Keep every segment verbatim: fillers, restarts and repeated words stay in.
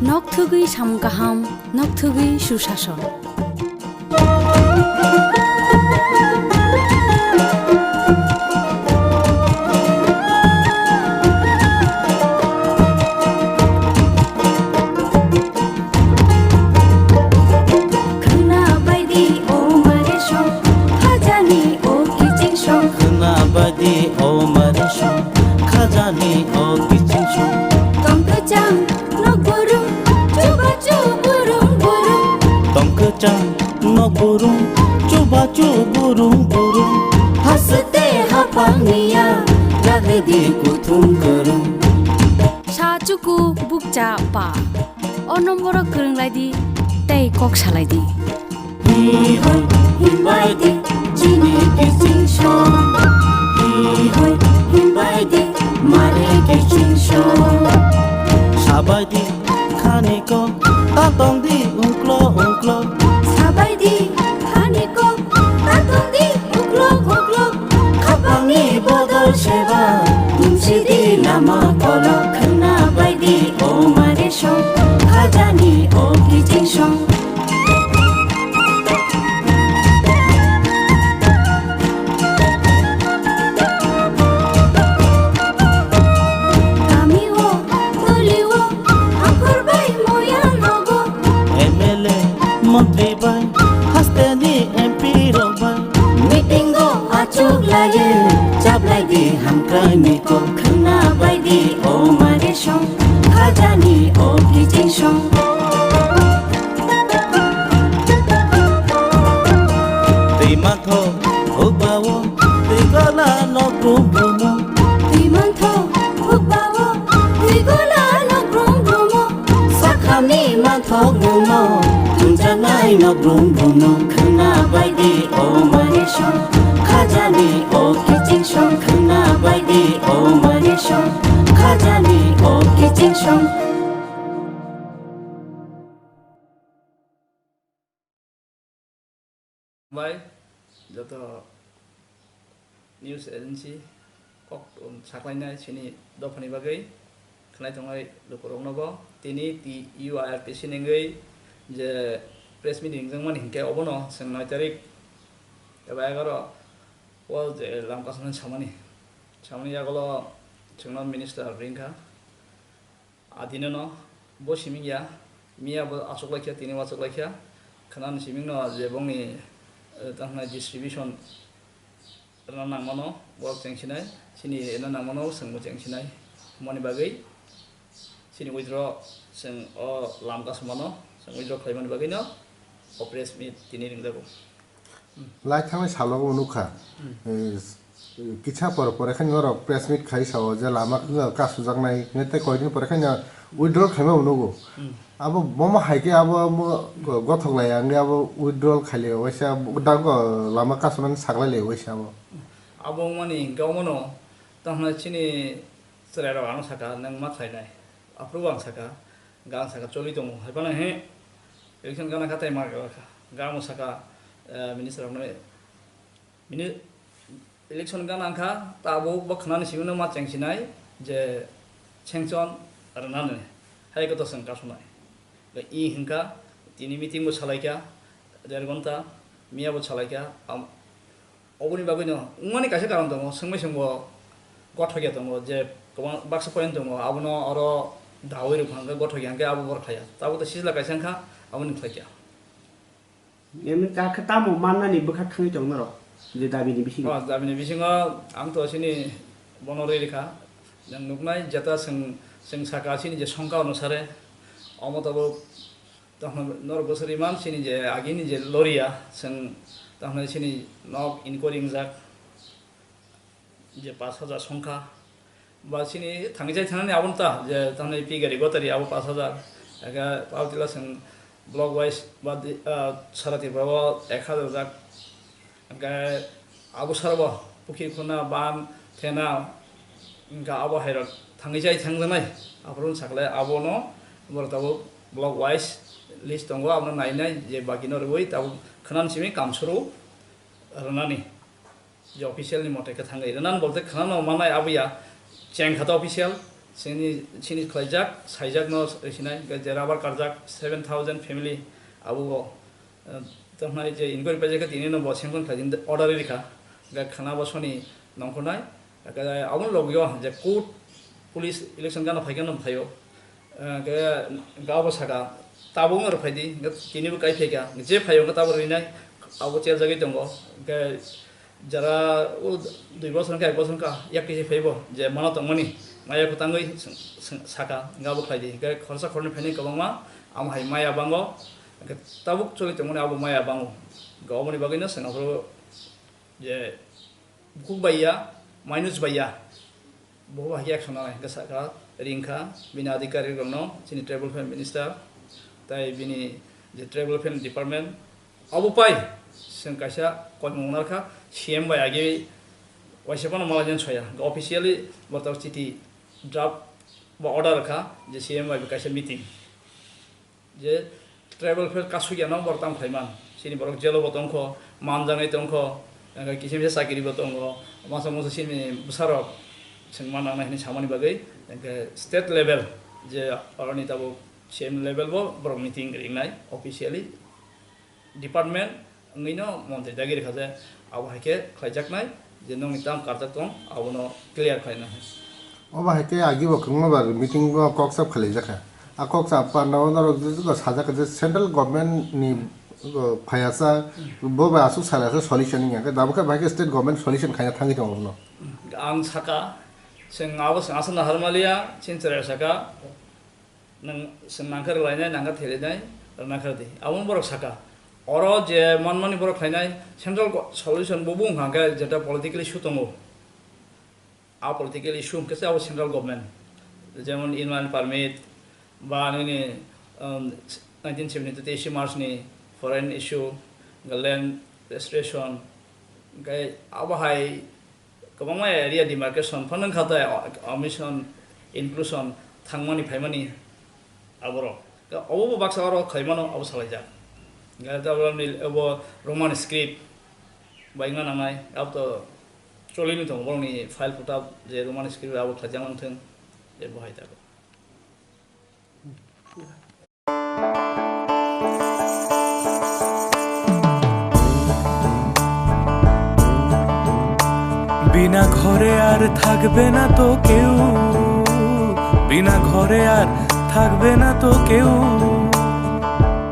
Nokthugwi samung kaham, nokthugwi susason. Khwna baidi o mare song, khajani o kiching song. Khwna baidi o mare song, khajani o kiching song. Tong kwchang nok burung, chubachu burung burung. Tong kwchang nok burung, chubachu burung burung. Haste haphang niya, ragdi kuthum kwrwng. Sa chuku bukcha pa. O nomboro kwrwng lai di, tei kok salai di. Hi hoi himbai di, chini kiching song. Hi hoi himbai di, mare kiching song. Sabai di, khani ko, ta tong di, ungklo, ungklo. Sabai di, khani ko, ta tong di, ungklo, ungklo. Khapangni bodol seba, tumsidi lama kolok. Khwna baidi o mare song, khajani o kiching song. Kami o, toli o, angkor bai moya nogo. M L A, montri bai, hasteni M P rok bai. Meeting o achuk laye, chablai di hamkrai ni kok. Khwna bai di o mare song, khajani o kiching song. Twi mantho hukbao, twi gola nok brum brumo. Twi mantho hukbao, twi gola nok brum brumo. Sakhani manthok nungno, tungjaknai nok brum brumno. Khwna baidi o mare song, khajani o kiching song. Khwna baidi o mare song, khajani o kiching song. Bai, joto news agency kok saklainai chini dophani bagwi khwnai tongnai lukurokno bo tini T U I R T C ni wngwi je press meet ringjakmani hinkhe obono chwng noi tarik eba egaro o je Lamka Songni samani, samani yagulo chwngno minister ringkha. Adinano bo siming ya, miya bo achuk laikha, tini achuk laikha. Khwnani simingno je bongni, eh, tamo distribution rwna nangmano, borok chengsinai, chini rwna nangmano, chwngbo chengsinai. Moni bagwi chini withdraw, chwng o Lamka Songmano, chwng withdraw khlaimani bagwino o press meet tini ringjago. Lai thangnai salo bo nukha. Hmm. Eh, kisa por pore khe norok press meet khai sao je lama wngkha kasujaknai hinwi tei koidin pore khe no withdrawal khaima bo nugo. Hmm. Abo bomo hai khe abo mo gothok lai ya wngwi abo withdrawal khai lai waisa dago lama kasumani saklai lai waisa abo. Abo wngmani hinkhe omono tamo chini chwrairok ano saka nwng ma khlainai. Aphuru ang saka, ga ang saka choli tongo. Hai phano he election gana kha tei ma kha. Ga ang saka, eh, minister rokno bini election gana kha, tabuk bo khwnani simi no ma chengsinai je sanction rwnani. Hai koto chwng kasunai. I hinkha tini meeting bo salai kha, der ghonta, miya bo salai kha, am-, Oboni bagwino wngmani kaisa karon tongo, swngbai swngbo gothokya tongo, je kwbang baksa point tongo, abono oro dawi rwkha hwnkhe gothokya hwnkhe abo borok khaiya. Tabuk to sijla kaisa wngkha, aboni khlaikya. Emni kakhe tamo mannani bwkha thangwi tong norok, je dabini bisingo? Oh, dabini bisingo ang to chini bono rwi rwkha, nwng nuknai jeta chwng, chwng saka chini je songkha onusare, omo tabuk Tamo norok bwswk rimang chini je agini je loria, chwng tamo chini nok inquiry wngjak je pash hajar songkha. Ba chini thangwi chai thangnani aboni ta je tamo pi gari gotari abo pash hajar. Ega Pautila chwng block wise ba di, ah, sara Tripura o ek hajar jak. Hingke abo sara bo pukhi khuna, ban, thena, hingke abo hai rok thangwi chai thangjaknai. Aphuru sakle abono borok tabuk block wise list tongo, abono nainai je baki no rwui tabuk khwnani simi kam suru rwnani. Je official ni mote khe thangwi rwnani bolte khwnano mannai abo ya cheng kha ta official. Chini, chini khlaijak, saijakno risinai, hingke je rubber karjak seven thousand family abo, eh, tongmani je inquiry paijak tini no bo sanction khlai din order rikha, hingke khana bosoni nongkhornai, hingke aboni logio je court, police election gana phaikhe no phaio, eh, hingke gabo saka tabuk no rwphaidi, hingke tini bo kai phaikha, je phaio hingke tabuk rinai, abo cherjagwi tongo, hingke Jara o dui bosor wngkha, ek bosor wngkha, yak kisi phaibo je mano tongmani, maya kwtangwi swng-, swng-, saka, hingke abo khlai di. Hingke khorsa khorni phainai kwbangma, amo hai maya bango, hingke tabuk choli tongmani abo maya bango. Hingke oboni bagwino chwng aphuru je bukhuk bai ya, mainos bai ya, Bo bai khe action nanai hwnkhe sakha, ringkha bini adhikari rokno, chini tribal welfare minister, tai bini je tribal welfare department, abo pai chwng kaisa koimung narkha, C M bai agi waisa phano malaijani soya, officially bo tabuk chiti draft bo order rwkha je C M bai bo kaisa meeting. Je tribal welfare kasugya no borok tamo khlaiman. Chini borok jelo bo tongkho, manjagwi tongkho, hingke kisa misa chakiri bo tongo. Masa masa chini bwsarok chwng ma nangnai hinwi samani bagwi, hingke state level je oroni tabuk C M level bo borok meeting ringnai officially department wngwino montri dagi rikha je abo hai khe khlaijaknai je nongni tamo karjak tong abono clear khlaina hai. Obo hai khe agi bo kwbangma bar meeting o kok sap khlaijakha. A kok sap panda o norok je sajak je central government ni, o, phaiya sa bo bai aswk salai sa solution wngya khe dabo khe bai khe state government solution khaina thangwi tongo bono. Ang saka, chwng abo chwng aswk nahar maliya, chini chwrai saka, Nwng chwng nangkhe rwlainai, nangkhe thwilainai, rwna khe rwdi. Abono borok saka. Oro je manmani borok khlainai, central go-, solution bo bo wngkha hwnkhe jeta political issue tongo. A political issue hwnkhe se abo central government. Jemon inland permit, ba nini, um, nineteen seventy-two twenty-eight March ni foreign issue, land restoration, hwnkhe abo hai Kwbangma area demarcation phano wngkha tei omission inclusion thangmani phaimani aborok. Obo bo baksa oro khlaimano abo salaijak. Hingkhe tabukni obo Roman script bai wngna nangnai, abo to cholini tongo borokni file phuta je Roman script abo khlaijak nang thung, je bo hai tako. বিনা ঘরে আর থাকবে না তো কেউ, বিনা ঘরে আর থাকবে না তো কেউ।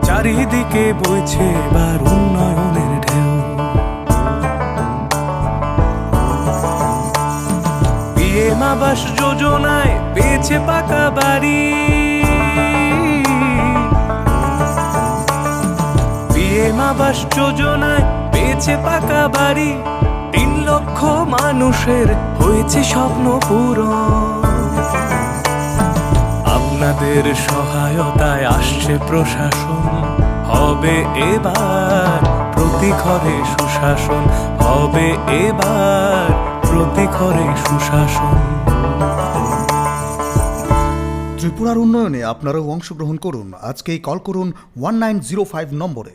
চারিদিকে বইছে এবার উন্নয়নের ঢেউ। পিএম আবাস যোজনায় পেয়েছে পাকা বাড়ি। পিএম আবাস যোজনায় পেয়েছে পাকা বাড়ি। তিন লক্ষ মানুষের হয়েছে স্বপ্ন পূরণ। আপনাদের সহায়তায় আসছে প্রশাসন, হবে এবার প্রতি ঘরে সুশাসন, হবে এবার প্রতি ঘরে সুশাসন। ত্রিপুরার উন্নয়নে আপনারাও অংশগ্রহণ করুন। আজকেই কল করুন ওয়ান নাইন জিরো ফাইভ নম্বরে।